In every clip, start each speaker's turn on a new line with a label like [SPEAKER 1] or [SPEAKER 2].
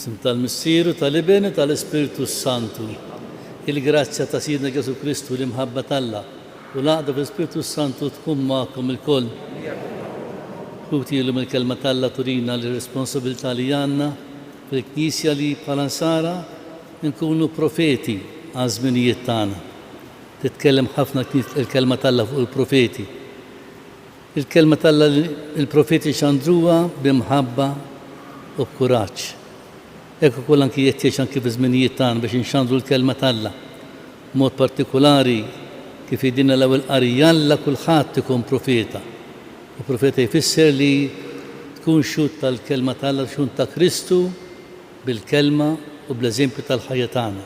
[SPEAKER 1] F'isem tal-Missier u tal-Iben u tal-Ispirtu s-Santu. Il-grazzja ta' Sidna Ġesù Kristu, l-imħabba t'Alla, u l-għaqda fl-Ispirtu s-Santu tkun magħkom ilkoll. Ħuti, illum il-Kelma t'Alla turina l-responsabilità li għandna fil-Knisja li bħala Nsara nkunu profeti għaż-żminijiet tagħna. Titkellem ħafna l-Kelma t'Alla fuq il-profeti. Il-Kelma t'Alla li l-profeti xandruha bi mħabba u b'kuraġġ. Hekk ukoll anki jeħtieġ anki fiż-żminijiet tagħna biex inxandru l-Kelma t'Alla. B'mod partikulari, kif jgħidilna l-ewwel qari, jalla kulħadd ikun profeta. U profeta jfisser li tkun xhud tal-Kelma t'Alla, xhud ta' Kristu bil-kelma u bl-eżempju tal-ħajja tagħna.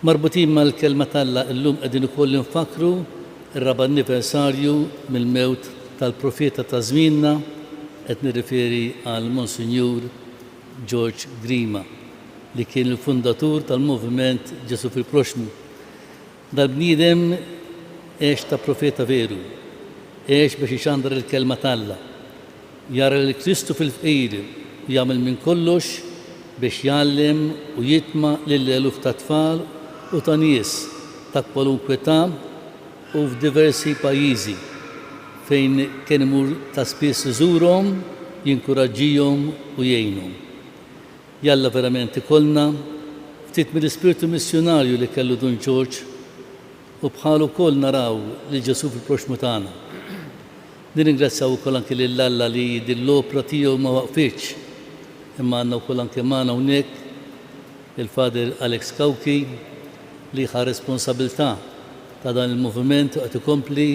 [SPEAKER 1] Marbutin mal-Kelma t'Alla illum qegħdin ukoll infakkru r-raba' anniversarju mill-mewt tal-profeta ta' żmienna, qed nirriferi għal Monsinjur George Grima li kien il-fundatur tal-Moviment Ġesù fil-Proxxmu. Dal-bniedem għex ta' profeta veru, għex biex ixandar il-Kelma t'Alla. Jara lil Kristu fil-fqir u jagħmel minn kollox biex jgħallem u jitma' lil eluf ta' tfal u ta' nies ta' kwalunkwe età u f'diversi pajjiżi fejn kien imur ta' spiss iżurhom, jinkuraġġihom u jgħinhom. Jalla verament ikollna ftit mill-ispirtu missjunarju li kellu Dun Ġorġ u bħalu wkoll naraw lil Ġesù fil-proxxmu tagħna. Nirringrazzjaw ukoll anki lil Alla li din l-opra tiegħu ma waqfitx, imma għandna wkoll anke magħna hawnhekk il-Father Alex Cauchi li ħa responsabilità ta' dan il-moviment u qed ikompli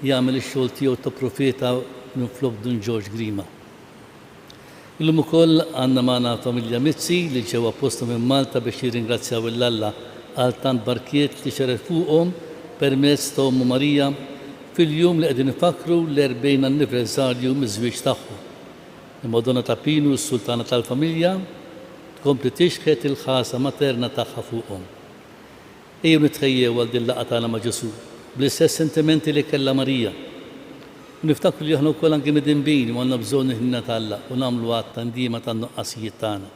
[SPEAKER 1] jagħmel ix-xogħol tiegħu ta' profeta minflok Dun Ġorġ Grima. Illum ukoll għandna magħna l-familja Mizzi li ġew apposta minn Malta biex jirringrazzjaw 'il Alla għal tant barkiet li xered fuqhom permezz ta' Ommu Marija fil-jum li qegħdin infakkru l-40 anniversarju miż-żwieġ tagħhom. Il-Madonna ta' Pinu s-Sultana tal-Familja tkompli tixħet il-ħarsa materna tagħha fuqhom. Ejjew nitħejjew għal din l-laqgħa tagħna ma' Ġesù bl-istess sentimenti li kellha Marija. U niftakru li aħna wkoll anki midinbin u għandna bżonn il-ħniena t'Alla u nagħmlu att ta' ndiema tan-nuqqasijiet tagħna.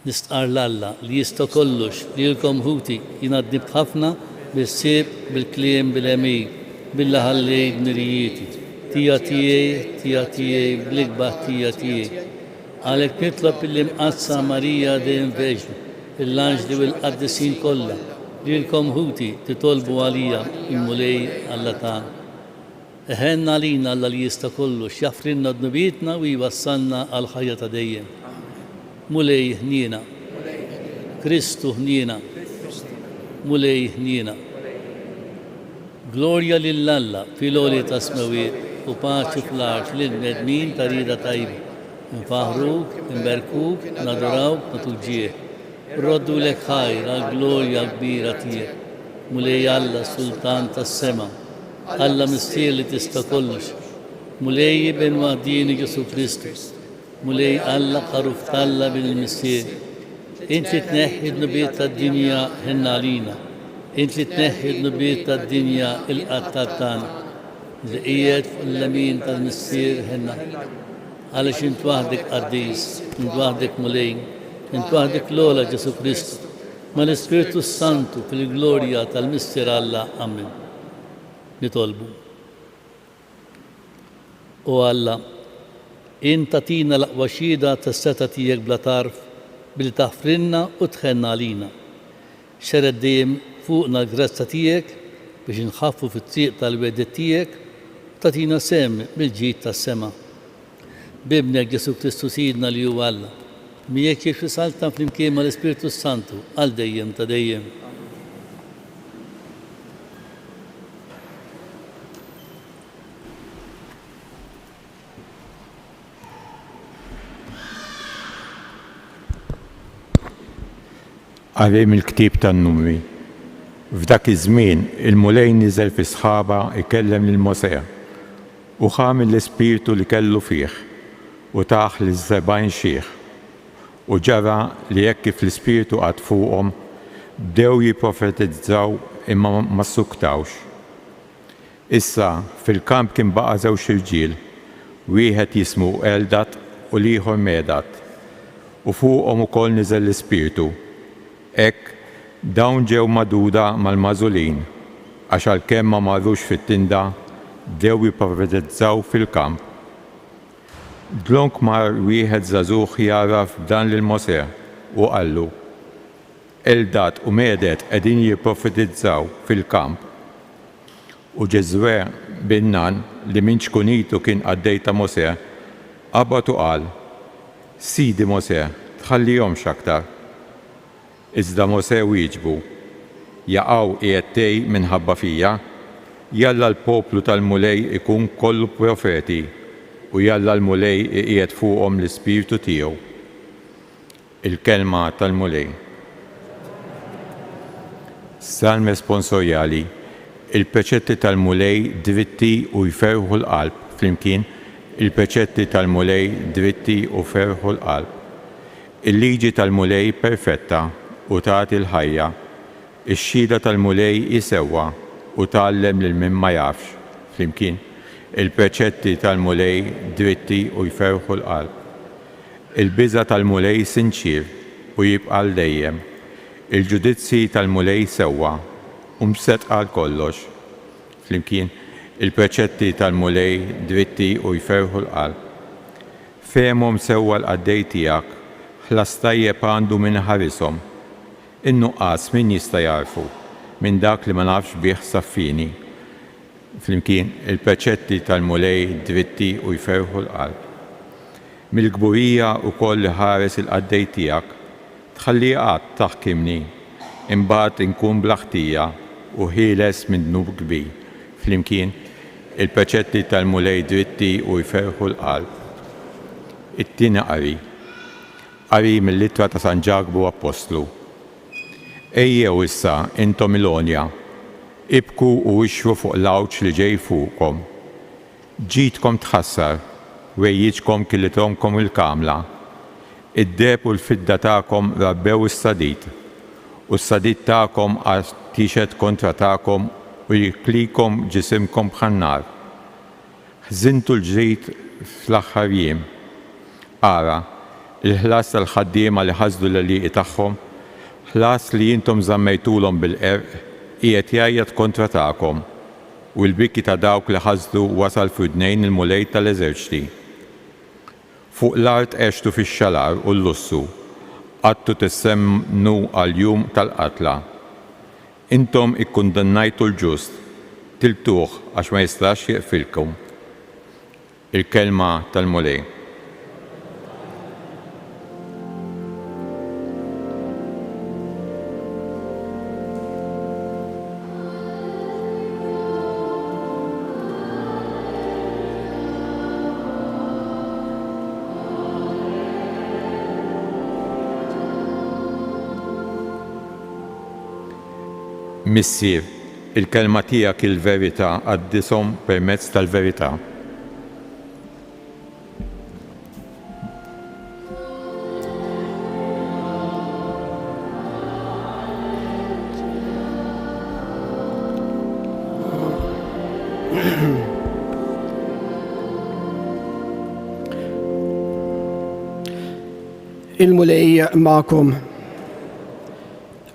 [SPEAKER 1] Nistqarr 'l Alla li jista' kollox, lilkom ħuti, jiena dnibt ħafna bil-ħsieb, bil-kliem, bil-għemil, billi ħallejt dmirijieti. Ħtija tiegħi, ħtija tiegħi, bl-ikbar ħtija tiegħi. Għalhekk nitlob lill-Imqaddsa Marija dejjem Verġni, lill-anġli u l-qaddisin kollha, lilkom ħuti, titolbu għalija il-Mulej Alla tagħna. Iħenn għalina Alla li jista' kollox, jaħfrilna dnubietna u jwassalna għall-ħajja ta' dejjem. Mulej ħniena. Kristu ħniena. Mulej ħniena. Glorja lil Alla fil-għoli tas-smewwiet u paċi fl-art lill-bnedmin ta' rieda tajba. Infaħħruk, inberkuk, nadurawk, nagħtuk ġieħ. Nroddulek ħajr għall-glorja kbira tiegħek. Mulej Alla, Sultan tas-sema, Alla Missier li tista' kollox, Mulej Iben waħdieni Ġesù Kristu, Mulej Alla, Ħaruf t'Alla Bin il-Missier, int li tneħħi d-dnubiet tad-dinja ħenn għalina, int li tneħħi d-dnubiet tad-dinja ilqa' t-talb tagħna, li qiegħed fuq il-lemin tal-Missier ħenn għalina. Għaliex int waħdek qaddis, int waħdek Mulej, int waħdek l-ogħla Ġesù Kristu, mal-Ispirtu s-Santu fil-glorja tal-Missier Alla. Amen. Nitolbu. O Alla, int tagħtina l-aqwa xhieda tas-setgħa tiegħek bla tarf billi taħfrilna u tħenn għalina. Xerred dejjem fuqna l-grazzja tiegħek biex inħaffu fit-triq tal-wegħdiet tiegħek u tagħtina sehem mill-ġid tas-sema. B'Ibnek Ġesù Kristu Sidna li hu Alla, miegħek jgħix u jsaltan flimkien mal-Ispirtu s-Santu għal dejjem ta' dejjem.
[SPEAKER 2] Qari mill-Ktieb tan-Numri. F'dak iż-żmien il-Mulej niżel fis-sħaba jkellem lil Mosè, u ħa mill-ispirtu li kellu fih, u tah lis-sebgħin xiħ. U ġara li hekk kif l-ispirtu qagħad fuqhom, bdew jipprofetizzaw imma ma ssuktawx. Issa, fil-kamp kien baqa' żewġt irġiel. Wieħed jismu Eldad u l-ieħor Medad. U fuqhom ukoll niżel l-Ispirtu. Hekk, dawn ġew magħduda mal-magħżulin, għax għalkemm ma marrux fit-tinda, bdew jipprofetizzaw fil-kamp. Dlonk mar wieħed żagħżugħ jgħarraf b'dan lil Mosè u qallu, Eldad u Meded qegħdin jipprofetizzaw fil-kamp. U Ġeżwè bin Nun, li minn ċkunitu kien qaddej ta' Mosè, qabad u qal, Sidi Mosè, tħallihomx aktar. Iżda Mosè wieġbu, Jaqaw qiegħed tgħi minħabba fija? Jalla l-poplu tal-Mulej ikun kollu profeti, u jalla l-Mulej iqiegħed fuqhom l-ispirtu tiegħu. Il-Kelma tal-Mulej. Salm Responsorjali Il-preċetti tal-Mulej dritti u jferrħu l-qalb Flimkien, Il-preċetti tal-Mulej dritti u jferrħu l-qalb. Il-liġi tal-Mulej perfetta u tagħti l-ħajja. Ix-xhieda tal-Mulej hi sewwa u tgħallem lil min ma jafx. Flimkien, Il-preċetti tal-Mulej dritti u jferrħu l-qalb. Il-biża' tal-Mulej sinċier u jibqa' għal dejjem. Il-ġudizzji tal-Mulej sewwa u mseddqa għal kollox. Flimkien, il-preċetti tal-Mulej dritti u jferrħu l-qalb. Fehemhom sewwa l-qaddej tiegħek, ħlas tajjeb għandu min iħarishom. In-nuqqas min jista' jagħrfu? Minn dak li ma nafx bih saffini. Flimkien, il-preċetti tal-Mulej dritti u jferrħu l-qalb. Mill-kburija wkoll iħares il-qaddej tiegħek, tħalliha qatt taħkimni, imbagħad inkun bla ħtija u ħieles minn dnub kbir. Flimkien, il-preċetti tal-Mulej dritti u jferrħu l-qalb. It-Tieni Qari. Qari mill-Ittra ta' San Ġakbu Appostlu. Ejjew issa, intom il-għonja, ibku u ixxru fuq l-għawġ li ġej fuqkom. Ġidkom tħassar, ħwejjiġkom kilithomkom il-kamla. Id-deheb u l-fidda tagħkom rabbew is-sadid, u s-sadid tagħkom għad jixhed kontra tagħkom u jiklikom ġisimkom bħan-nar. Ħżintu l-ġrid fl-aħħar jiem. Ara, il-ħlas tal-ħaddiema li ħasdu l-għelieqi tagħhom, ħlas li intom żammejtulhom bil-qerq, qiegħed jgħajjat kontra tagħkom. U l-biki ta' dawk li ħasdu wasal f'widnejn il-Mulej tal-eżerċti. Fuq l-art għextu fix-xalar u l-lussu, qgħadtu tissemmnu għall-jum tal-qatla. Intom ikkundannajtu l-ġust, qtiltuh għax ma jistax jieqfilkom. Il-Kelma tal-Mulej. Missier, Il-kelma tiegħek hi l-verità, qaddishom permezz tal-verità.
[SPEAKER 3] Il-Mulej magħkom.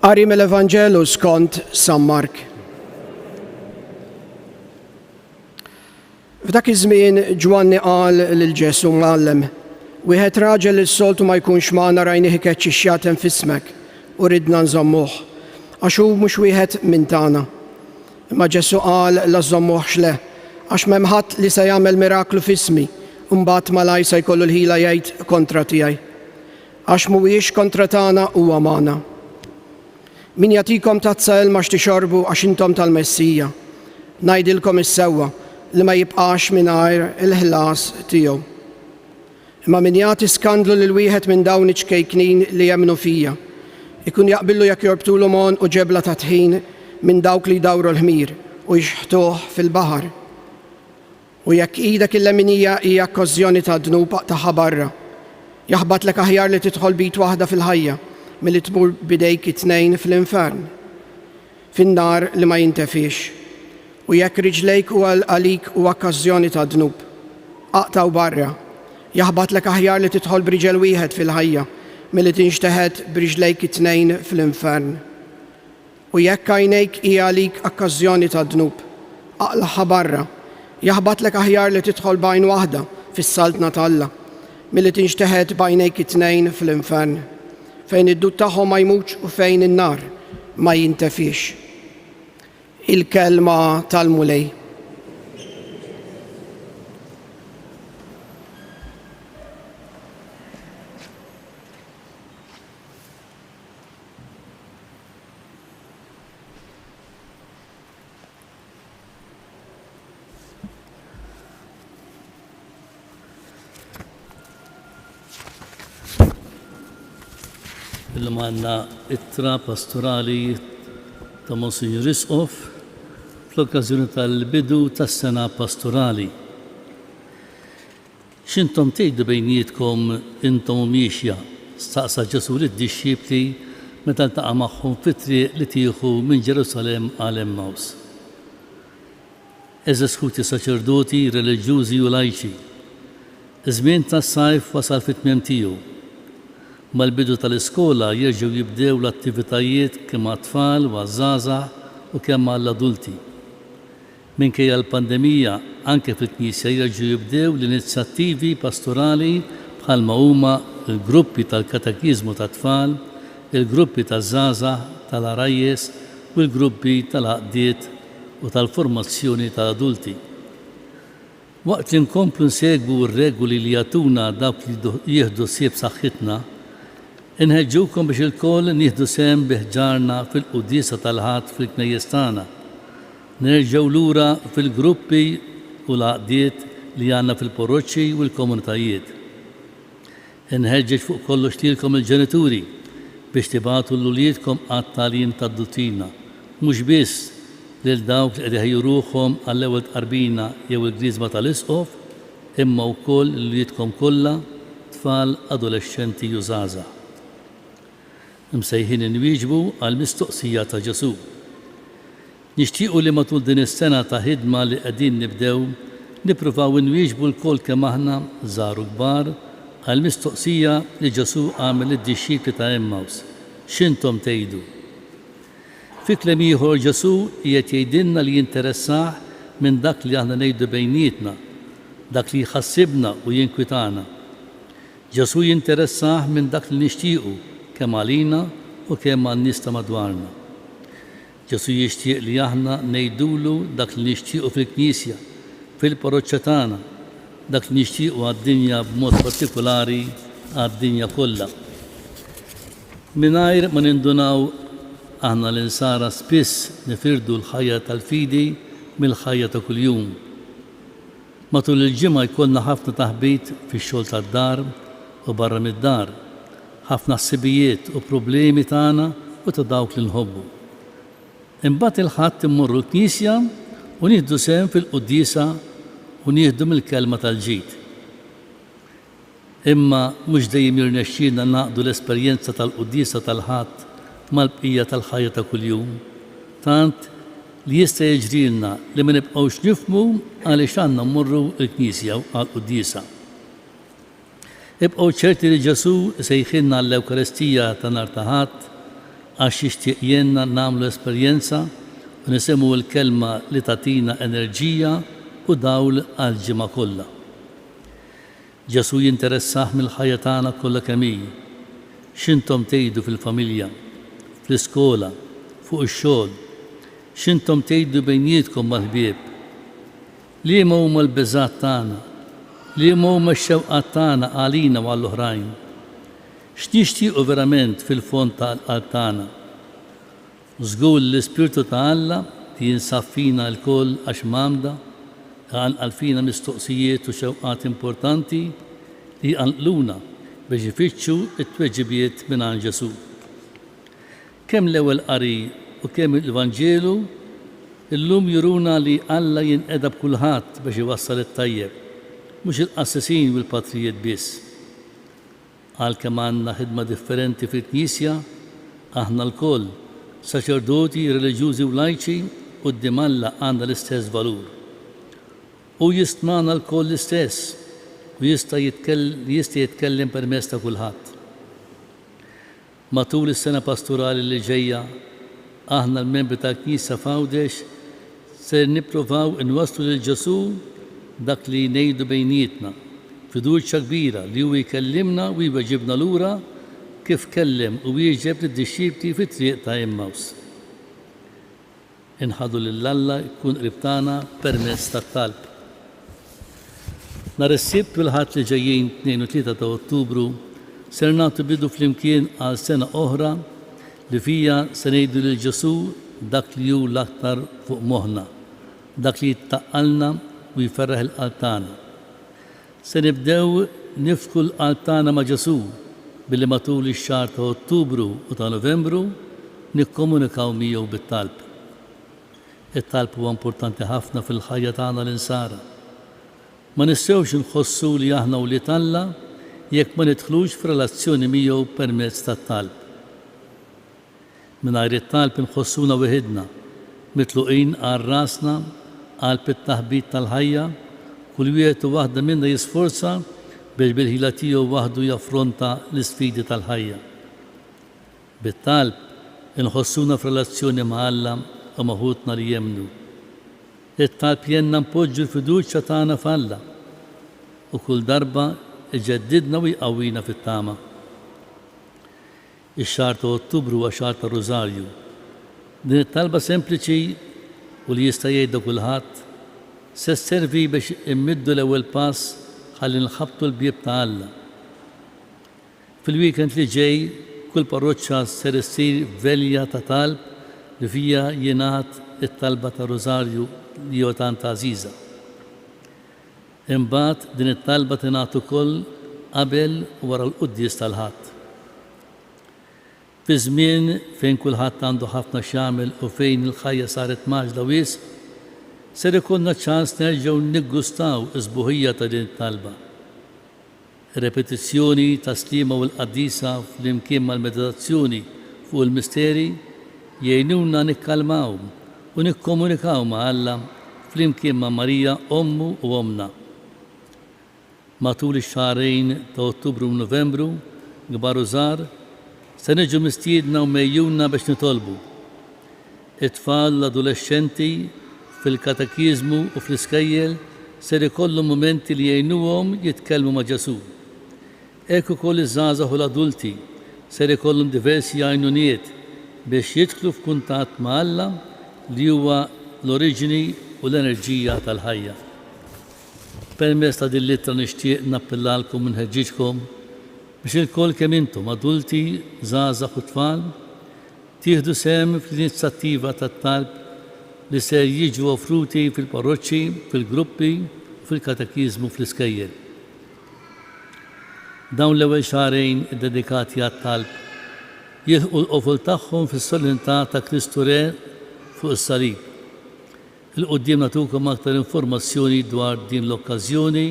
[SPEAKER 3] Qari mill-Evanġelu skont San Mark. F'dak iż-żmien Ġwanni qal lil Ġesù Mgħallem, wieħed raġel li s-soltu ma jkunx magħna rajnih ikeċċi x-xjaten f'ismek u ridna nżommuh, għax hu mhux wieħed minn tagħna. Imma Ġesù qal la żżommuhx le, għax m'hemm ħadd li se jagħmel miraklu f'ismi u mbagħad malajr se jkollu l-ħila jgħid kontra tiegħi. Għax mhuwiex kontra tagħna huwa magħna. Min jagħtikom tazza ilma x'tixorbu għax intom tal-Messija, ngħidilkom is-sewwa li ma jibqax mingħajr il-ħlas tiegħu. Imma min jagħti skandlu lil wieħed minn dawn iċ-ċkejknin li jemmnu fija, ikun jaqbillu jekk jorbtulu m'għonqu ġebla ta' tħin minn dawk li jdawru l-ħmir u jxħtuh fil-baħar. U jekk idek il-leminija hija akkożjoni ta' dnub aqtagħha barra. Jaħbatlek aħjar li tidħol b'id waħda fil-ħajja milli tmur b'idejk it-tnejn fl-infern, fin-nar li ma jintefiex. U jekk riġlejk huwa għalik huwa akkażjoni ta' dnub. Aqtgħu barra. Jaħbatlek aħjar li tidħol b'riġel wieħed fil-ħajja milli tinxteħet b'riġlejk it-tnejn fl-infern. U jekk għajnejk hi għalik akkażjoni ta' dnub, aqlagħha barra. Jaħbatlek aħjar li tidħol b'għajn waħda fis-Saltna t'Alla, milli tinxteħet b'għajnejk it-tnejn fl-infern, fejn id-dud tagħhom ma jmutx u fejn in-nar ma jintefiex. Il-Kelma tal-Mulej.
[SPEAKER 1] Illum għandna ittra pastorali ta' Monsinjur Isqof fl-okkażjoni tal-bidu tas-sena pastorali. X'intom tgħidu bejnietkom intom u miexja? staqsa Ġesù lid-dixxipli meta ltaqa' magħhom fit-triq li tieħu minn Ġerusalemm għal Għemmaws. Għeżież ħuti saċerdoti, reliġjużi u lajċi, iż-żmien tas-sajf wasal fit-tmiem tiegħu. Mal-bidu tal-iskola jerġgħu jibdew l-attivitajiet kemm għat-tfal u għaż-żgħażagħ u kemm għall-adulti. Minkejja l-pandemija, anke fil-Knisja jerġgħu jibdew l-inizjattivi pastorali bħalma huma l-gruppi tal-katekiżmu tat-tfal, il-gruppi taż-żgħażagħ, tal-għarajjes u l-gruppi tal-għaqdiet u tal-formazzjoni tal-adulti. Waqt li nkomplu nsegwu r-regoli li jagħtuna dawk li jieħdu ħsieb saħħitna, inħeġġukom biex ilkoll nieħdu sehem bi ħġarna fil-quddiesa tal-Ħadd fil-knejjes tagħna. Nerġgħu lura fil-gruppi u l-għaqdiet li għandna fil-parroċċi u l-komunitajiet. Inħeġġeġ fuq kollox lilkom il-ġenituri biex tibagħtu 'l uliedkom għat-tagħlim tad-duttrina, mhux biss lil dawk li qed iħejju ruħhom għall-ewwel tqarbina jew il-griżma tal-isqof, imma wkoll lil uliedkom kollha, tfal, adolexxenti u żgħażagħ. Imsejħin inwieġbu għall-mistoqsija ta' Ġesù. Nixtiequ li matul din is-sena ta' ħidma li qegħdin nibdew, nippruvaw inwieġbu lkoll kemm aħna, żgħar u kbar, għall-mistoqsija li Ġesù għamel lid-dixxipli ta' Għemmaws, X'intom tgħidu? Fi kliem ieħor Ġesù qiegħed jgħidilna li jinteressah minn dak li aħna ngħidu bejnietna, dak li jħassibna u jinkwitana. Ġesù jinteressah minn dak li nixtiequ kemm għalina u kemm għan-nies ta' madwarna. Ġesù jixtieq li aħna ngħidulu dak li nixtiequ fil-Knisja, fil-parroċċa tagħna, dak li nixtiequ għad-dinja b'mod partikulari għad-dinja kollha. Mingħajr ma nindunaw aħna l-Insara spiss nifirdu l-ħajja tal-fidi mill-ħajja ta' kuljum. Matul il-ġimgħa jkollna ħafna taħbit fix-xogħol tad-dar u barra mid-dar, ħafna ħsibijiet u problemi tagħna u ta' dawk li nħobbu. Imbagħad il-Ħadd immorru l-knisja u nieħdu sehem fil-quddiesa u nieħdu mill-kelma tal-ġid. Imma mhux dejjem jirnexxielna ngħaqqdu l-esperjenza tal-quddiesa tal-Ħadd mal-bqija tal-ħajja ta' kuljum, tant li jista' jiġrilna li ma nibqgħux nifhmu għaliex għandna mmorru l-knisja għall-quddiesa. Ibqgħu ċerti li Ġesù jsejħilna għall-Ewkaristija ta' nhar ta' Ħadd għax jixtieq jgħinna nagħmlu esperjenza u nisimgħu l-Kelma li tagħtina enerġija u dawl għall-ġimgħa kollha. Ġesù jinteressah mill-ħajja tagħna kollha kemm hi. X'intom tgħidu fil-familja, fl-iskola, fuq ix-xogħol? X'intom tgħidu bejnietkom mal-ħbieb? Liema huma l-biżgħat tagħna? Liema huma x-xewqat tagħna għalina u għall-oħrajn? X'nixtiequ verament fil-fond tal-qalb tagħna? Żgur li l-Ispirtu ta' Alla, li jinsab fina lkoll għax mgħammda, iqanqal fina mistoqsijiet u xewqat importanti li jqanqluna biex ifittxu t-tweġibiet mingħand Ġesù. Kemm l-Ewwel Qari u kemm il-Vanġelu llum juruna li Alla jinqeda b'kulħadd biex iwassal it-tajjeb, mhux il-qassisin u l-patrijiet biss. Għalkemm għandna ħidma differenti fil-Knisja, aħna lkoll, saċerdoti, reliġjużi u lajċi, quddiem Alla għandna l-istess valur. Hu jistmana lkoll l-istess u jista' jista' jitkellem permezz ta' kulħadd. Matul is-sena pastorali li ġejja, aħna l-membri tal-Knisja f'Għawdex ser nipprovaw inwasslu lil Ġesù dak li ngħidu bejnietna, b'fiduċja kbira li hu jkellimna u jweġibna lura kif kellem u wieġeb lid-dixxipli fit-triq ta' Għemmaws. Inħallu lil Alla jkun qrib tagħna permezz tat-talb. Nhar is-Sibt u l-Ħadd li ġejjin, 2 u 3 ta' Ottubru, ser nagħtu bidu flimkien għal sena oħra li fiha se ngħidu lil Ġesù dak li hu l-aktar fuq moħħna, dak li jtaqqalna u jferraħ il-qalb tagħna. Se nibdew niftħu l-qalb tagħna ma' Ġesù billi matul ix-xahar ta' Ottubru u ta' Novembru nikkomunikaw miegħu bit-talb. It-talb huwa importanti ħafna fil-ħajja tagħna l-Insara. Ma nistgħux inħossu li aħna wlied Alla jekk ma nidħlux f'relazzjoni miegħu permezz tat-talb. Mingħajr it-talb inħossuna weħidna, mitluqin għal rasna qalb it-taħbit tal-ħajja, kull wieħed u waħda minna jisforza biex bil-ħila tiegħu waħdu jaffronta l-isfidi tal-ħajja. Bit-talb inħossuna f'relazzjoni ma' Alla u ma' ħutna li jemmnu. It-talb jgħinna npoġġu l-fiduċja tagħna f'Alla u kull darba jġeddidna u jqawwina fit-tama. Ix-xahar ta' Ottubru huwa xahar tar-Rużarju. Din it-talba sempliċi u li jista' jgħidha kulħadd, se sservi biex immiddu l-ewwel pass ħalli nħabbtu l-bieb ta' Alla. Fil-weekend li ġej kull parroċċa ser issir velja ta' talb li fiha jingħad it-talba tar-Rużarju li hu tant għażiża. Imbagħad din it-talba tingħad ukoll qabel u wara l-quddies tal-Ħadd. Fi żmien fejn kulħadd għandu ħafna x'jagħmel u fejn il-ħajja saret mgħaġġla wisq, ser ikollna ċans nerġgħu niggustaw is-sbuħija ta' din it-talba. Ir-repetizzjoni tas-Sliema u l-Qaddisa flimkien mal-meditazzjoni fuq il-misteri jgħinuna nikkalmaw u nikkomunikaw ma' Alla flimkien ma' Marija Ommu u Ommna. Matul ix-xahrejn ta' Ottubru u Novembru, kbar u żgħar, se niġu mistiedna u megħjuna biex nitolbu. It-tfal u l-adolexxenti fil-katekiżmu u fl-iskejjel ser ikollhom mumenti li jgħinuhom jitkellmu ma' Ġesù. Hekk ukoll iż-żgħażagħ u l-adulti ser ikollhom diversi għajnuniet biex jidħlu f'kuntatt ma' Alla li huwa l-oriġini u l-enerġija tal-ħajja. Permezz ta' din l-ittra nixtieq nappellalkom u nħeġġiġkom biex ilkoll kemm intom, adulti, żgħażagħ u tfal, Tieħdu sehem fl-inizjattiva tat-talb li ser jiġu offruti fil-parroċċi, fil-gruppi u fil-katekiżmu fl-iskejjel. Dawn l-ewwel xahrejn iddedikati għat-talb jilħqu l-qofol tagħhom fis-solennità ta' Kristu Re fuq is-Salib. 'Il quddiem nagħtukom aktar informazzjoni dwar din l-okkażjoni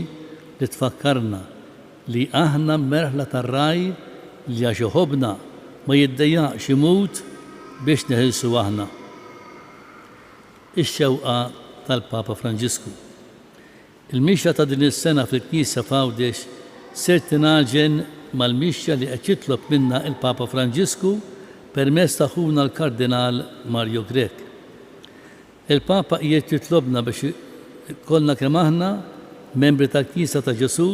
[SPEAKER 1] li tfakkarna li aħna merħla tar-Ragħaj li għax iħobbna ma jiddejjaqx imut biex neħilsu aħna. Ix-xewqa tal-Papa Franġisku. Il-mixja ta' din is-sena fil-Knisja f'Għawdex ser tingħaġen mal-mixja li qed jitlob minna il-Papa Franġisku permezz ta' ħuna l-Kardinal Mario Grech. Il-Papa qiegħed jitlobna biex kollna kemm aħna, membri tal-Knisja ta' Ġesù,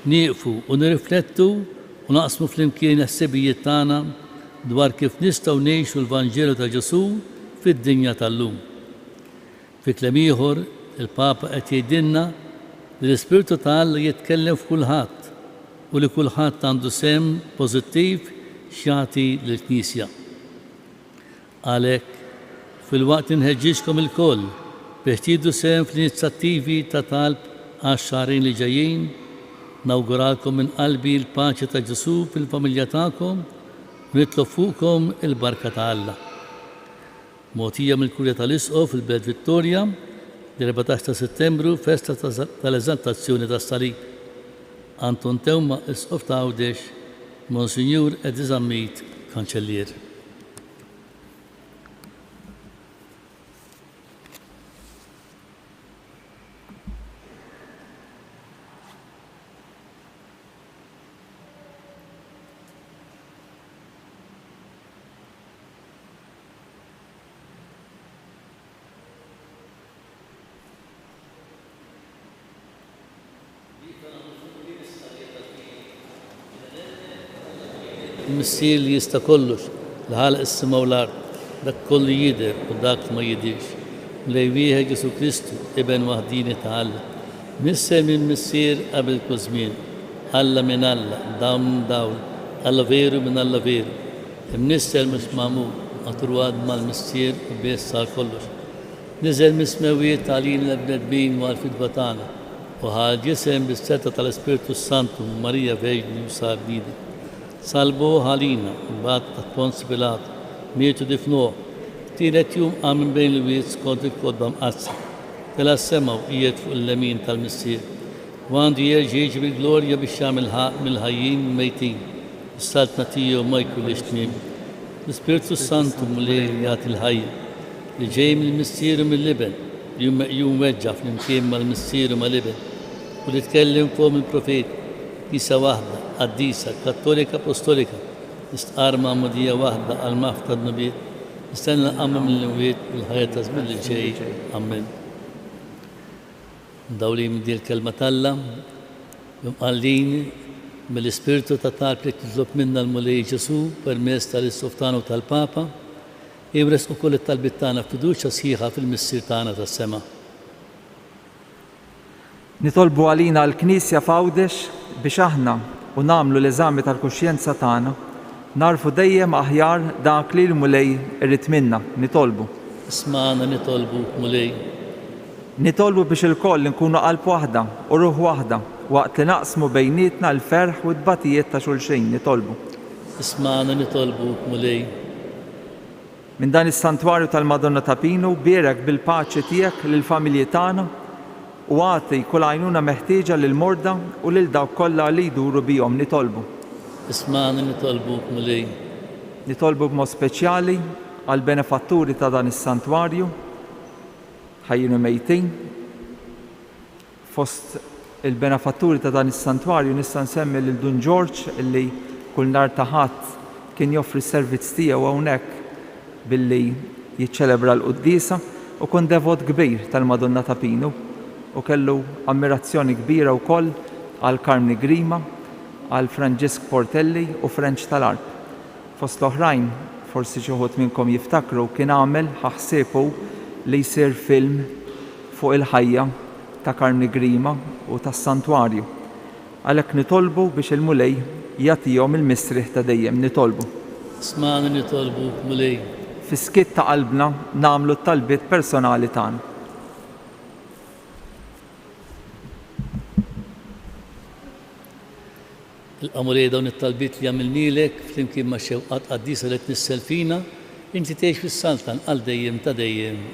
[SPEAKER 1] nieqfu u nirriflettu u naqsmu flimkien il-ħsibijiet tagħna dwar kif nistgħu ngħixu l-Vanġelu ta' Ġesù fid-dinja tal-lum. Fi kliem ieħor, il-Papa qed jgħidilna li l-Ispirtu ta' Alla jitkellem f'kulħadd u li kulħadd għandu sehem pożittiv x'jagħti lill-Knisja. Għalhekk, filwaqt li nħeġġiġkom ilkoll biex tieħdu sehem fl-inizjattivi ta' talb għax-xahrejn li ġejjin, nawguralkom minn qalbi l-paċi ta' Ġesù fil-familja tagħkom u nitlob fuqkom il-barka ta' Alla. Mogħtija mill-Kurja tal-Isqof fil-Belt Vittoria, l-14 ta' Settembru, festa tal-Eżaltazzjoni tas-Salib. Anton Teuma, Isqof ta' Għawdex, Monsinjur Eddie Zammit, Kanċellier. fil-Missier li jista' kollox, li ħalaq is-sema u l-art, dak kollu jidher u dak li ma jidhirx. Mulej wieħed Ġesù Kristu, Iben waħdieni ta' Alla, mnissel mill-Missier qabel kull żmien, Alla minn Alla, dawl minn dawl, Alla veru minn Alla veru, imnissel mhux magħmul, matrugħad mal-Missier u bih sar kollox. Niżel mis-smewwiet għalina l-bnedmin u għall-fidwa tagħna, u ħa l-ġisem bis-setgħa tal-Ispirtu s-Santu minn Marija Verġni u sar bniedem. Sallbuh għalina, imbagħad taħt Ponzju Pilatu, miet u difnuh. Fit-tielet jum qam minn bejn l-imwiet skont il-Kotba Mqaddsa. Tela' s-sema u qiegħed fuq il-lemin tal-Missier. U għandu jerġa' jiġi bil-glorja biex jagħmel ħaqq mill-ħajjin u l-mejtin, u s-saltna tiegħu ma jkollhiex tmiem. L-Ispirtu s-Santu, Mulej li jagħti l-ħajja, li ġej mill-Missier u mill-Iben, li hu meqjum mweġġa' flimkien mal-Missier u mal-Iben, u li tkellem fomm il-profeti, Knisja waħda, qaddisa, kattolika apostolika, nistqarr magħmudija waħda għall-maħfra tad-dnubiet, nistenna l-qawma mill-imwiet u l-ħajja taż-żmien li ġej. Ammen. Mdawlin minn din il-Kelma t'Alla, u mqallin mill-Ispirtu ta' talb li titlob minna l-Mulej Ġesù permezz tal-Isqof tagħna u tal-Papa, Inressqu wkoll it-talbiet tagħna b'fiduċja sħiħa fil-Missier tagħna tas-sema.
[SPEAKER 4] Nitolbu għalina għall-Knisja f'Għawdex biex aħna u nagħmlu l-eżami tal-kuxjenza tagħna, nagħrfu dejjem aħjar dak li l-Mulej irid minna. Nitolbu.
[SPEAKER 1] Ismagħna nitolbuk, Mulej.
[SPEAKER 4] Nitolbu biex ilkoll inkunu qalb waħda u ruħ waħda waqt li naqsmu bejnietna l-ferħ u t-tbatijiet ta' xulxin. Nitolbu.
[SPEAKER 1] Ismagħna nitolbuk, Mulej.
[SPEAKER 4] Minn dan is-Santwarju tal-Madonna ta' Pinu, bierek bil-paċi tiegħek lill-familji tagħna u agħti kull għajnuna meħtieġa lill-morda u lil dawk kollha li jduru bihom. Nitolbu.
[SPEAKER 1] Ismagħna nitolbuk, Mulej.
[SPEAKER 4] Nitolbu b'mod speċjali għall-benefatturi ta' dan is-Santwarju, ħajjin u mejtin. Fost il-benefatturi ta' dan is-santwarju nista' nsemmi lil Dun Ġorġ li kull nhar ta' Ħadd kien joffri s-servizz tiegħu hawnhekk billi jiċċelebra l-quddiesa u kien devot kbir tal-Madonna ta' Pinu u kellu ammirazzjoni kbira wkoll għal Karmni Grima, għal Franġisk Portelli u Frenċ tal-Għarb. Fost l-oħrajn, forsi xi wħud minnkom jiftakru, kien għamel, ħa ħsieb hu, li jsir film fuq il-ħajja ta' Karmni Grima u tas-Santwarju. Għalhekk nitolbu biex il-Mulej jagħtihom il-mistrieħ ta' dejjem. Nitolbu.
[SPEAKER 1] Smagħna nitolbuk, Mulej.
[SPEAKER 4] Fis-skiet ta' qalbna nagħmlu t-talbiet personali tagħna.
[SPEAKER 1] Ilqa' Mulej dawn it-talbiet li għamilnielek flimkien max-xewqat qaddisa li tnissel fina, inti tgħix fis-Saltan għal dejjem ta' dejjem.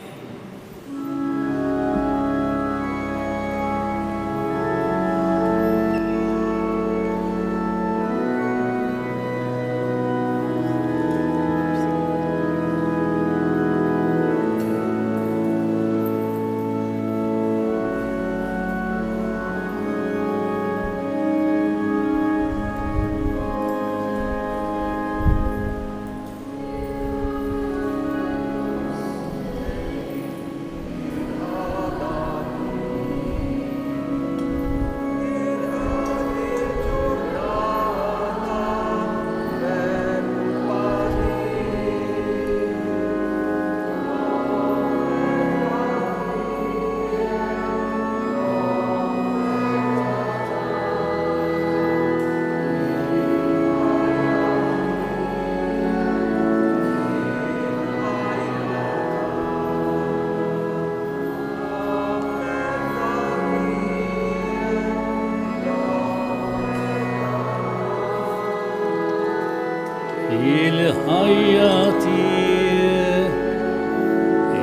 [SPEAKER 1] Il-ħajja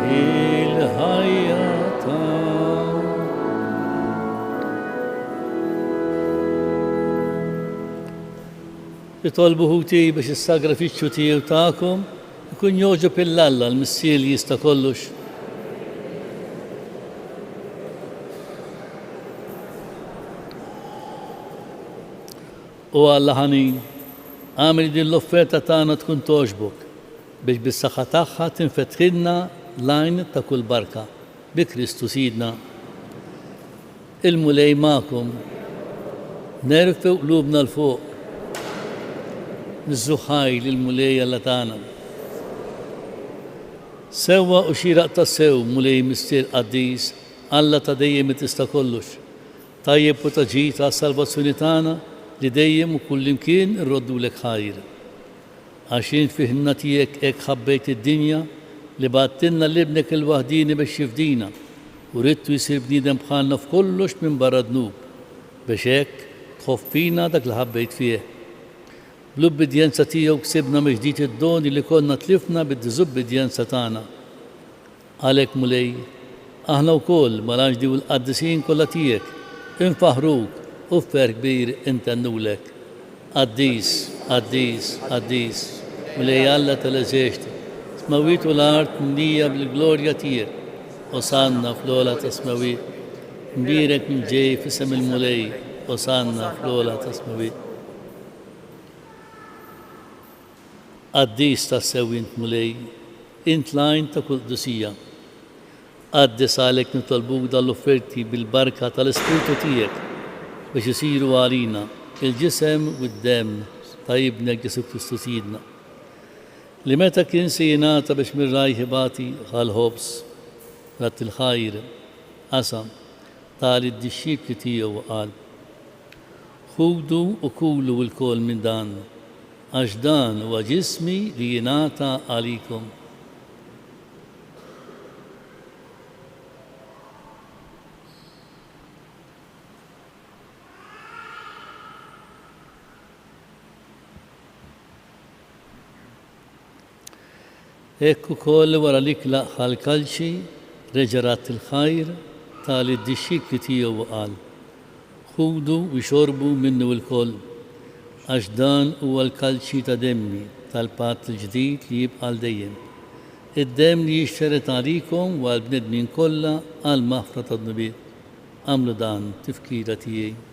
[SPEAKER 1] il-ħajja ta' Itolbu ħuti biex is-sagrifiċċju tiegħi u tagħkom ikun jogħġob 'il Alla l-Missier li jista' kollox. O Alla ħanin, agħmel li din l-offerta tagħna tkun togħġbok, biex bis-saħħa tagħha tinfetħilna l-għajn ta' kull barka, bi Kristu Sidna. Il-Mulej magħkom. Nerfgħu qlubna 'l fuq. Niżżu ħajr lill-Mulej Alla tagħna. Sewwa u xieraq tassew, Mulej Missier qaddis, Alla ta' dejjem li tista' kollox. Tajjeb u ta' ġid għas-salvazzjoni tagħna li dejjem u kullimkien irroddulek ħajr. Għax int fi ħniena tiegħek hekk ħabbejt id-dinja li bgħattilna 'l Ibnek il-waħdieni biex jifdina, u ridtu jsir bniedem bħalna f'kollox minbarra d-dnub, biex hekk tħobb fina dak li ħabbejt fih. Bl-ubbidjenza tiegħu ksibna mill-ġdid id-doni li konna tlifna bid-diżubbidjenza tagħna. Għalhekk, Mulej, aħna wkoll, mal-anġli u l-qaddisin kollha tiegħek, infaħħruk u b'ferħ kbir intennulek, Qaddis, qaddis, qaddis, Mulej Alla tal-eżerċti, smewwiet u l-art mimlija bil-glorja tiegħek. Osanna fl-ogħla tas-smewwiet. Mbierek min ġej f'isem il-Mulej, Osanna fl-ogħla tas-smewwiet. Qaddis tassew int, Mulej, int l-għajn ta' kull qdusija. Qaddis għalhekk nitolbuk dawn l-offerti bil-barka tal-Ispirtu tiegħek biex isiru għalina l-ġisem u d-demm ta' Ibnek Ġesù Kristu Sidna, li meta kien se jingħata biex minn rajh ibati ħa l-ħobż, radd il-ħajr, qasam, ta lid-dixxipli tiegħu u qal, Ħudu u kulu lkoll minn dan, għax dan huwa ġismi li jingħata għalikom. Hekk ukoll wara l-ikla ħa l-kalċi, reġa' radd il-ħajr, ta lid-dixxipli tiegħu u qal, Ħudu u xorbu minnu lkoll, għax dan huwa l-kalċi ta' demmi tal-patt il-ġdid li jibqa' għal dejjem, id-demm li jixxerred għalikom u għall-bnedmin kollha għall-maħfra tad-dnubiet. Agħmlu dan tifkira tiegħi.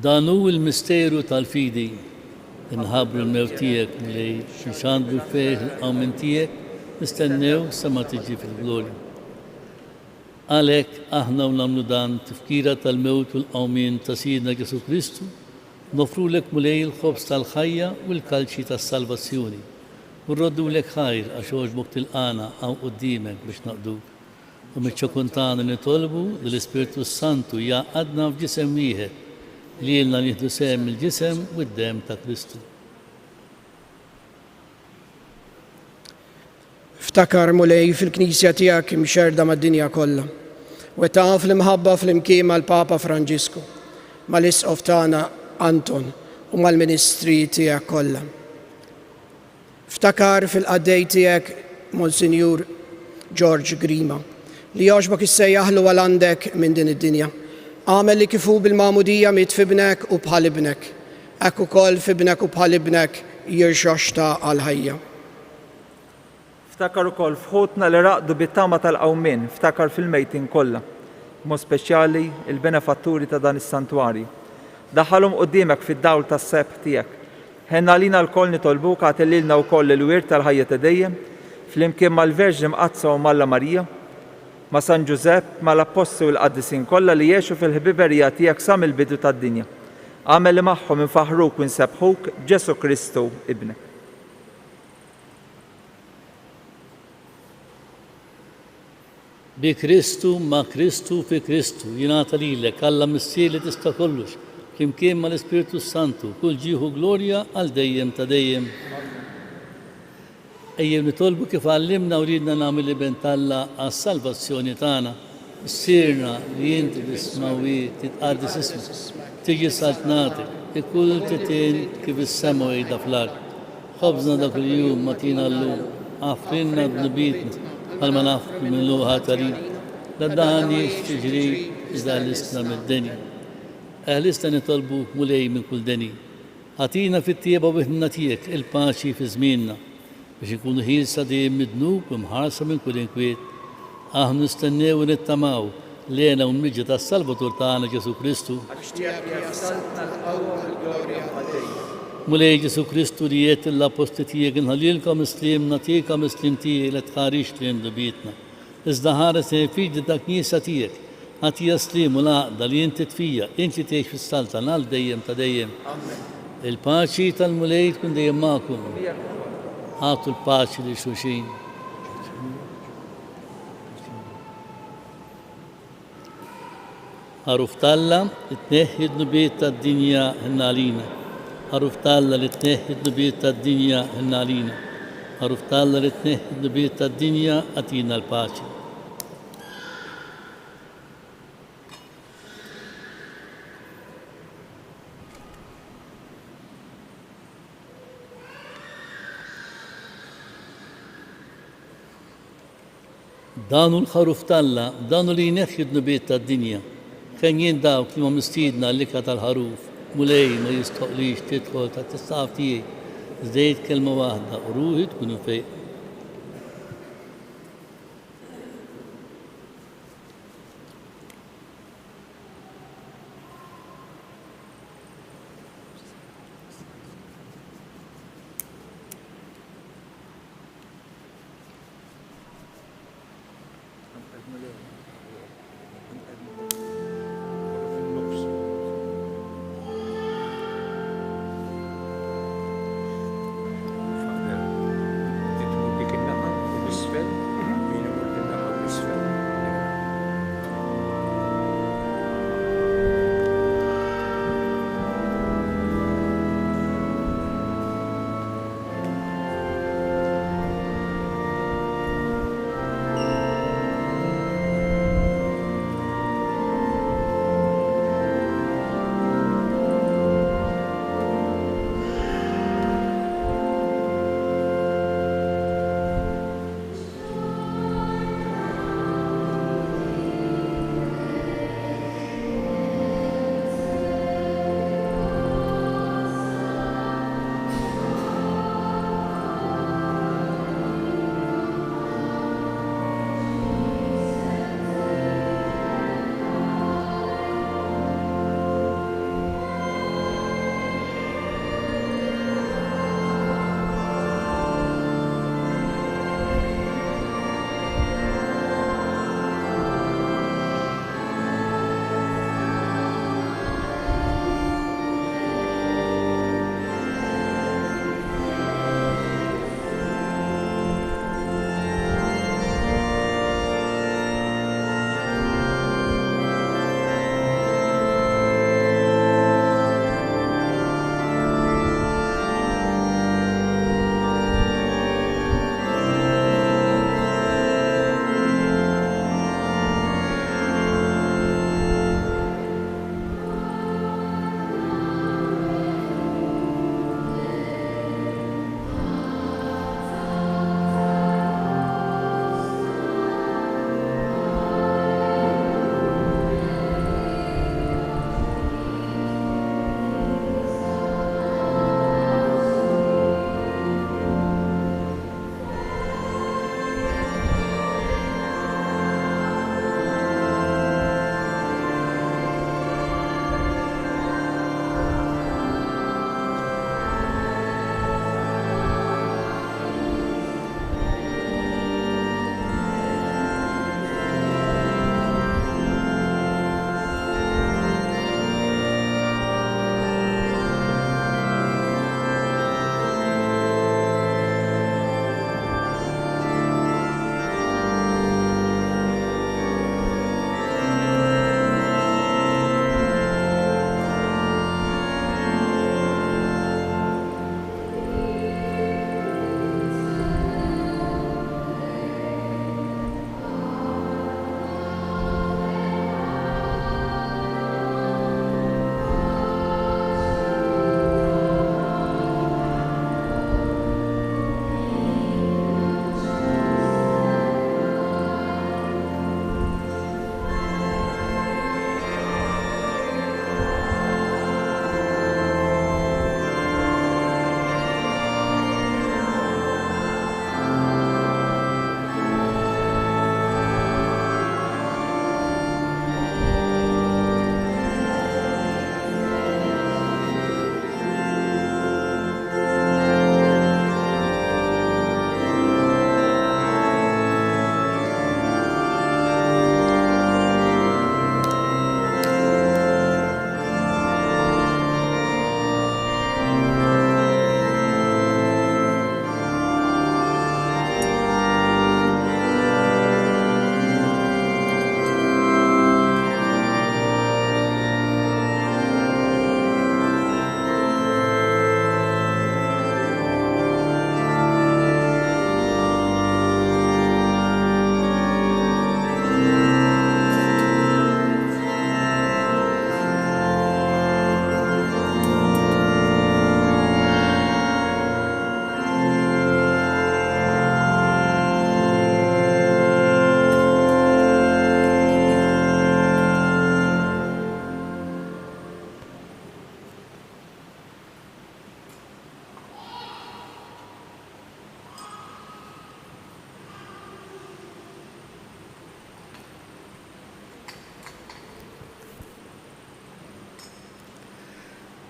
[SPEAKER 1] Dan hu l-misteru tal-fidi. Inħabbru l-mewt tiegħek, Mulej, inxandru l-ferħ il-qawmien tiegħek, nistennew sa ma tiġi fil-glorja. Għalhekk aħna u nagħmlu dan tifkira tal-mewt u l-qawmien ta' Sidna Ġesù Kristu, noffrulek Mulej il-ħobż tal-ħajja u l-kalċi tas-salvazzjoni. U rroddulek ħajr għax għoġbok tilqagħna hawn quddiemek biex naqduk. U miċ-ċokon tagħna nitolbu li l-Ispirtu s-Santu jgħaqqadna f'ġisem wieħed, lilna nieħdu sehem mill-ġisem u d-demm ta' Kristu.
[SPEAKER 3] Ftakar, Mulej, fil-Knisja tiegħek imxerrda mad-dinja kollha, u taf fl-imħabba flimkien mal-Papa Franġisku, mal-Isqof tagħna Anton u mal-ministri tiegħek kollha. Ftakar fil-qaddej tiegħek Monsinjur George Grima, li jogħġbok issejjaħlu għal għandek minn din id-dinja. Agħmel li kif hu bil-magħmudija miet f'ibnek u bħal ibnek, hekk ukoll f'ibnek u bħal ibnek jirxoxta għall-ħajja.
[SPEAKER 4] Ftakar ukoll f'ħutna li raqdu bit-tama tal-qawmien, ftakar fil-mejtin kollha, b'mod speċjali l-benefatturi ta' dan is-santwarju. Daħħalhom quddiemek fid-dawl tas-sebħ tiegħek. Ħenn għalina lkoll nitolbuk agħti lilna wkoll il-wirt tal-ħajja ta' dejjem, flimkien mal-Verġni Mqaddsa Omm Alla Marija, ma' San Ġużepp, mal-Appostli u l-qaddisin kollha li għexu fil-ħbiberija tiegħek sa mill-bidu tad-dinja. Agħmel li magħhom infaħħruk u nsebbħuk b'Ġesù Kristu, Ibnek.
[SPEAKER 1] Bi Kristu, ma' Kristu, fi Kristu, jingħata lilek, Alla Missier li tista' kollox, flimkien mal-Ispirtu s-Santu, kull ġieħ u glorja għal dejjem ta' dejjem. Ejjew nitolbu kif għallimna u riedna nagħmel l-Iben t'Alla għas-salvazzjoni tagħna. Missierna li inti fis-smewwiet, titqaddes ismek, tiġi saltnatek, ikun titin kif is-sema u jgħidha fl-art. Ħobżna ta' kuljum agħtina llum, aħfrilna dnubietna bħalma naħfru min hu ħati għalina. La ddaħħalniex f'tiġrib iżda ħlisna mid-deni. Eħlisna nitolbuk, Mulej, minn kull deni. Agħtina fit-tjieba u bil-ħniena tiegħek il-paċi fi żmienna, biex inkunu ħielsa dejjem mid-dnub u mħarsa minn kull inkwiet. Aħna nistennew u nittamaw l-hena u l-miġja tas-Salvatur tagħna Ġesù Kristu.
[SPEAKER 4] Għax tiegħek hija s-saltna, l-qawwa u l-glorja għal dejjem.
[SPEAKER 1] Mulej Ġesù Kristu li għedt lill-appostli tiegħek inħallilkom is-sliem nagħtikom is-sliem tiegħi la tħarisx lejn dnubietna, iżda ħares lejn il-fidi tal-Knisja tiegħek. Agħtiha s-sliem u l-għaqda li inti tfija, int li tgħix fis-saltan għal dejjem ta' dejjem. Il-paċi tal-Mulej tkun dejjem magħkom. Agħtu l-paċi lil xulxin. Ħaruf t'Alla li tneħħi d-dnubiet tad-dinja ħenna għalina. Ħaruf t'Alla li tneħħi d-dnubiet tad-dinja ħenna għalina. Ħaruf t'Alla li tneħħi d-dnubiet tad-dinja agħtina l-paċi. Dan hu l-Ħaruf t'Alla, dan hu li jneħħi d-dnubiet tad-dinja. Henjin dawk li huma mistiedna għall-ikla tal-Ħaruf. Mulej, ma jistħoqqlix tidħol taħt is-saqaf tiegħi, iżda għid kelma waħda u ruħi tkun imfejqa.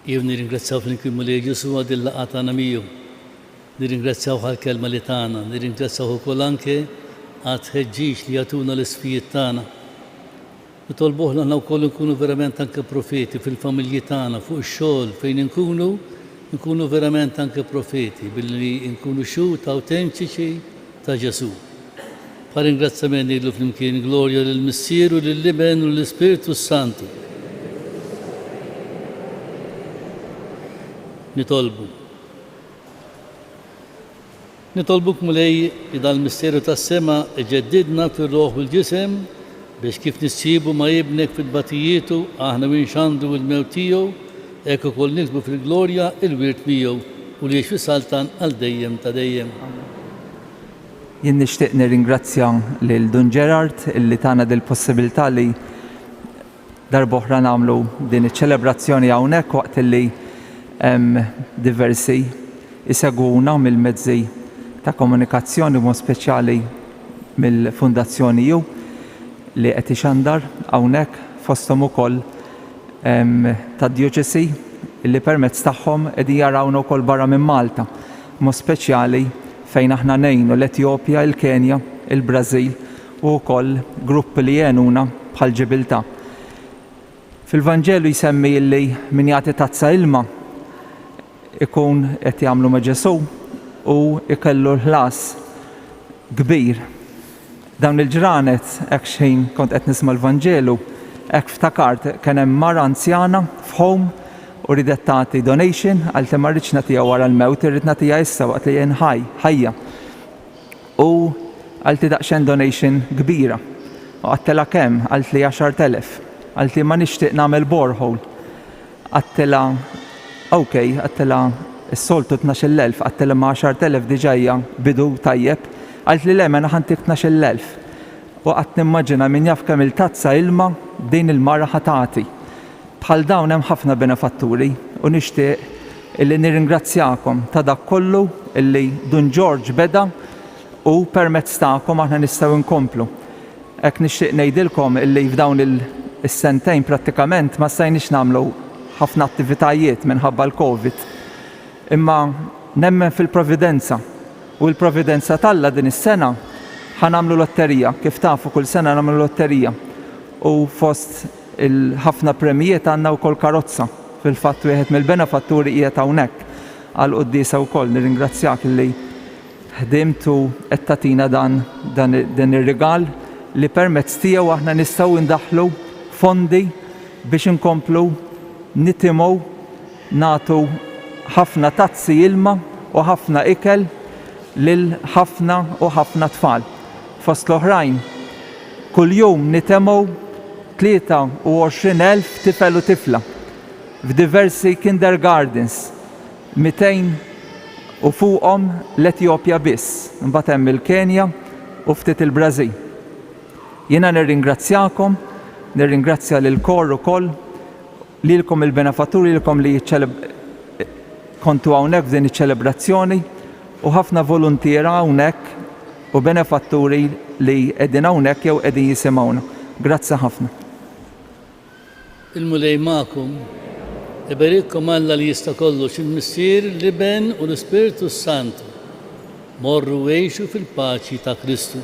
[SPEAKER 1] Ejjew nirringrazzjaw flimkien Mulej Ġesù għal din il-laqgħa tagħna miegħu. Nirringrazzjawh għall-kelma li tana, nirringrazzjawh ukoll anke għat-tħeġġiġ li jagħtuna l-isqfijiet tagħna. Nitolbuh li aħna wkoll inkunu verament anke profeti fil-familji tagħna, fuq ix-xogħol, fejn inkunu, inkunu verament anke profeti billi nkunu xhud awtentiċi ta' Ġesù. Bħal ringrazzjament ngħidlu flimkien Glorja lill-Missier u lill-Iben u lill-Ispirtu s-Santu. Nitolbu. Nitolbuk, Mulej, li dal-misteru tas-sema iġeddidna fir-ruħ u l-ġisem, biex kif nissiebu ma' Ibnek fi tbatijietu, aħna u nxandru l-mewt tiegħu, hekk ukoll niksbu fil-glorja l-wirt miegħu, u li jgħix fis-saltan għal dejjem ta' dejjem.
[SPEAKER 4] Jien nixtieq nirringrazzja lil Dun Gerard illi tana dil-possibilità li darb'oħra nagħmlu din iċ-ċelebrazzjoni hawnhekk waqt illi hemm diversi jsegwuna mill-mezzi ta' komunikazzjoni b'mod speċjali mill-Fundazzjoni U li qed ixandar hawnhekk fosthom ukoll tad-djoċesi li permezz tagħhom qegħdin jarawna wkoll barra minn Malta, b'mod speċjali fejn aħna ngħinu l-Etjopja, il-Kenja, il-Brażil u wkoll gruppi li jgħinuna bħal Ġibiltà. Fil-Vanġelu jsemmi li min jagħti tazza ilma ikun qed jagħmlu ma' Ġesù u jkellu l-ħlas kbir. Dawn il-ġranet, hekk x'ħin kont qed nisma' l-Vanġelu, hekk ftakart kien hemm mara anzjana f'home u riedet tagħti donation, qaltli ma rridx nagħtiha wara l-mewt, irrid nagħtiha issa waqt li jien ħaj, ħajja. U qaltli daqsxejn donation kbira. U għadtilha kemm? Qaltli 10,000. Qaltli ma nixtieq nagħmel borehole. Għadtilha ok, għadtilha s-soltu 12,000, għadtilha ma 10,000 diġà hija bidu tajjeb. Qaltli le mela ħa ntik 12,000. U qgħadt nimmaġina min jaf kemm-il tazza ilma din il-mara ħa tagħti. Bħal dawn hemm ħafna benefatturi u nixtieq illi nirringrazzjakom ta' dak kollu illi Dun Ġorġ beda u permezz tagħkom aħna nistgħu nkomplu. Hekk nixtieq ngħidilkom illi f'dawn is-sentejn prattikament ma stajniex nagħmlu ħafna attivitajiet minħabba l-Covid. Imma nemmen fil-providenza u l-providenza t'Alla din is-sena ħa nagħmlu lotterija. Kif tafu kull sena nagħmlu lotterija u fost il-ħafna premijiet għandna wkoll karozza. Fil-fatt wieħed mill-benefatturi qiegħed hawnhekk għall-quddiesa wkoll. Nirringrazzjak li ħdimt u qed tagħtina dan dan din ir-rigal li permezz tiegħu aħna nistgħu ndaħħlu fondi biex inkomplu nitimgħu nagħtu ħafna tazzi ilma u ħafna ikel lil ħafna u ħafna tfal. Fost l-oħrajn, kuljum nitemgħu 23,000 tifel u tifla f'diversi kindergartens, 200 u fuqhom l-Etjopja biss, imbagħad hemm il-Kenja u ftit il-Brażil. Jiena nirringrazzjakom, nirringrazzja lill-kor ukoll, lilkom il-benefatturi, lilkom li kontu hawnhekk f'din iċ-ċelebrazzjoni u ħafna voluntiera hawnhekk u benefatturi li qegħdin hawnhekk jew qegħdin jisimgħuna. Grazzi ħafna.
[SPEAKER 1] Il-Mulej magħkom. Iberikkom Alla li jista' kollox, il-Missier, l-Iben u l-Ispirtu s-Santu. Morru u għixu fil-paċi ta' Kristu.